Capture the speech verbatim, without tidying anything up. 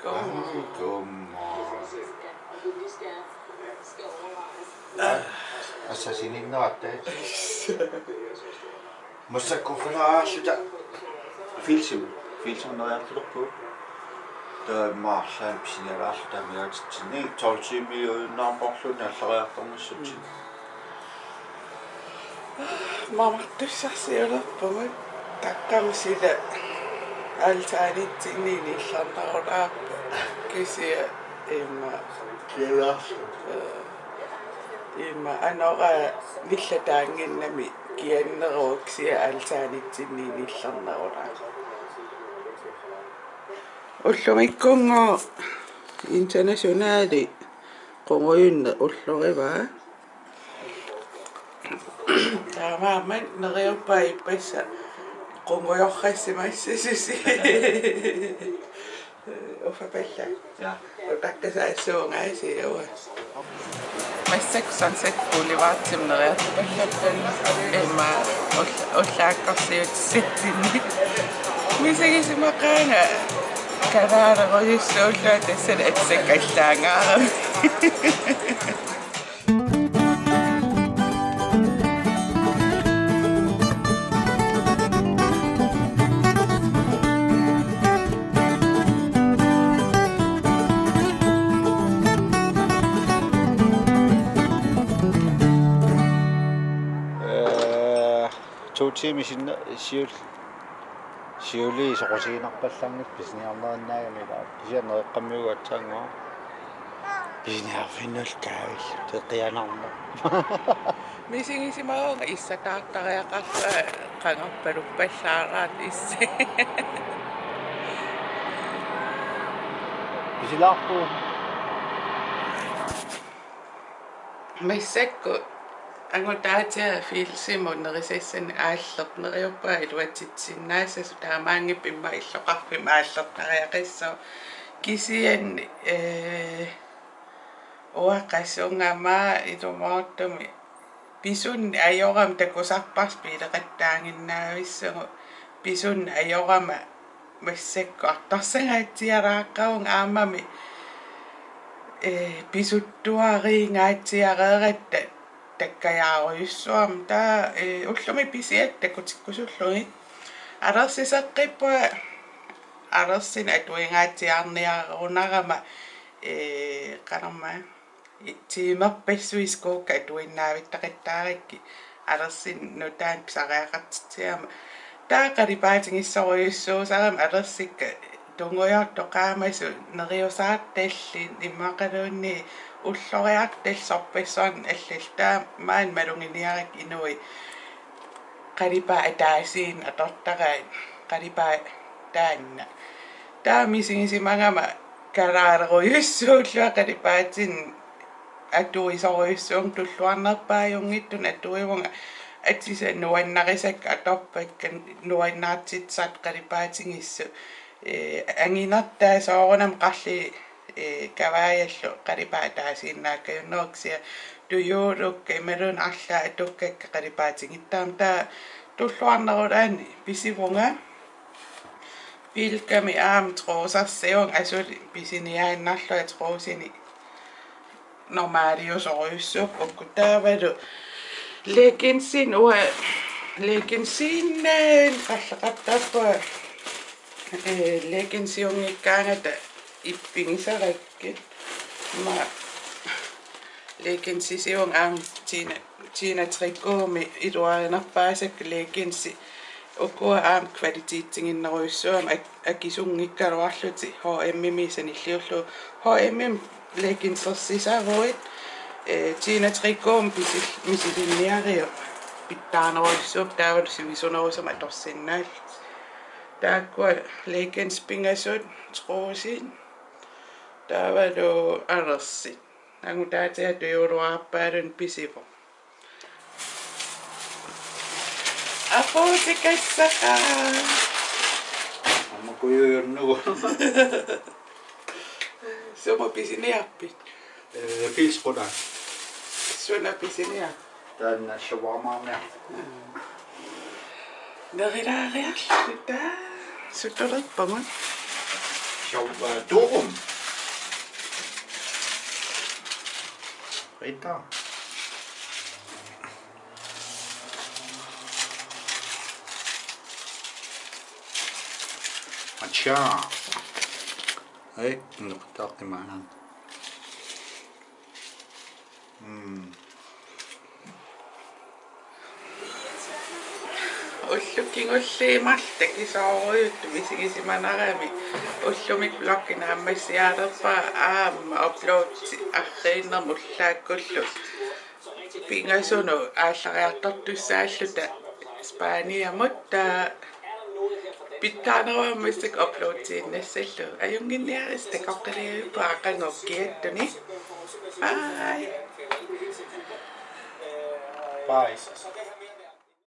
Aamma. Assa sininnaat. Massakkut uffallaarluta Filsim, Filsim neriartulerpugut. Taamaarlaan pisinialaarluta amigaatitsinni tolv tiimiujunnaarporluunniit allariartornissutsinni. Mamartussarsiulerpugut, taqqamma sila altaanitsinni inillernarulaarpoq kisianni imma. Kialaarlu. Imma anora nillataannginnami kianneruvoq kisianni altaanitsinni inillernarulaarpoq. Ullumikkunngooq internationali qungujunneq ullorivaa. Taamaammat neriuppunga ippassaq qungujorsimassasusi. Uffappallat. Ja. Utaqqisassuungaasiit uanga. Massakkut Sunset Boulevardimut neriartupallattarput imma ull-, ullaakkorsiutissatsinni. Misigisimaqaanga kalaalerujussuullunga tassani atisakka allaangaarami. Eh, to timer siden, siul-, siulii soqutiginarpallanngilaq pisiniarnerinnaagamik, ila kisianni nereqqammiugut aatsaannguaq. Pisiniarfinnullu kaavillu, teqianarma. Misigisimavunga issataartariaqarlunga qangarpaluppallaaraat issi. Pisilaarpugut. Massakkut angutaatiga Filsimut nerisassanik aallerpoq, neriuppunga iluatsitsinnaassasoq, taamaanngippat immaqa illoqarfimmi aallertariaqassaaq. Kisianni, eh, uanga qassunngama ilumoortumik pisunneq ajorama takusarparsi biileqattaaginnaavissugut, pisunneq ajorama massakkut artorsangaatsiaraaqqavunga aammami, eh, pisuttuariingaatsiareeratta takkajaarujussuarmik. Taava, eh, ullumi pisiat takutikkusullugit. Alersiseqqippunga alersinik atuingaatsiarniarunarama, eh, qanormaa, tiimerpassuit skuukka atuinnaavittaqattaarakkit alersinik nutaanik pisariaqartitsigama. Taava qalipaatigissarujussuusarami alersikka tungujortoq qaamasut neriusaartallit immaqaluunniit ulloriartallit sorpassuarnik allallu, taava maani maluginiarakkit inuit qalipaat ataasiinnaq atortaraat, qalipaat taanna. Taava misigisimagama kalaalerujussuullunga qalipaatinik atuisorujussuuvunga, tulluarnerpaajunngitsunik atuivunga, atisat nuannarisakka atorpakka, nuannaartitsisartut qalipaatigisut. Eh, anginertaa soorunami qarli, eh, kavaajallu qalipaat ataasiinnaakkajunneruvoq kisianni tujuulukka imaluunniit arlaat atukkakka qalipaatigittaramik, taava tulluarnerulaanni pisivunga. Bilkami aamma trusersiuvunga, asuli pisiniaannarlunga, trusinik normaaliusorujussuupput uku. Taavalu leggingsinik, uanga leggingsiinnaat qalleqartarpunga, eh, leggingsiunngikkaangata ippigisarakkit. Immaqa leggingsisivunga aamma Tina, Tina Tricotmi iluarinerpaasakka leggingsit. Ukua aamma kvalitetitiginnerujussuummata ak-, akisunngikkaluarlutik H&M-imi sanilliullugu. H&M-imi leggingsersisaruit, eh, Tina Tricotmi pisil-, misilinniariuk pitsaanerujussuupput, taavalu sivisunerusumik atorsinnaallutik. Taakkua leggings pingasut, trusit, taavalu alersit. Angutaatiga tujuuluarpaalunnik pisivoq. Apuutikassaqa. Aamma kujujunnugu. Sumut pisiniarpit? Eh, pilsquna. Suna pisiniarpit? Taanna shawarmamiarpoq. Nerilaariarluta sutulerpagut. Salvatorum. Rita. Acha. Ei, no, toki mä. Mm. Ullut kingulliit marluk takisoorujussuit misigisimanarami ullumi vloggi naammassiarlerpara aamma uploadi arriinnermut ullaakkullu pingasunut aallariartortussaalluta Spaniamut taava pitsaanerugamik massakkut uploadiinnassallugu. Ajunnginniarisi, takoqqikkumaarpusi aqagu kiattuni. Bye. Bye.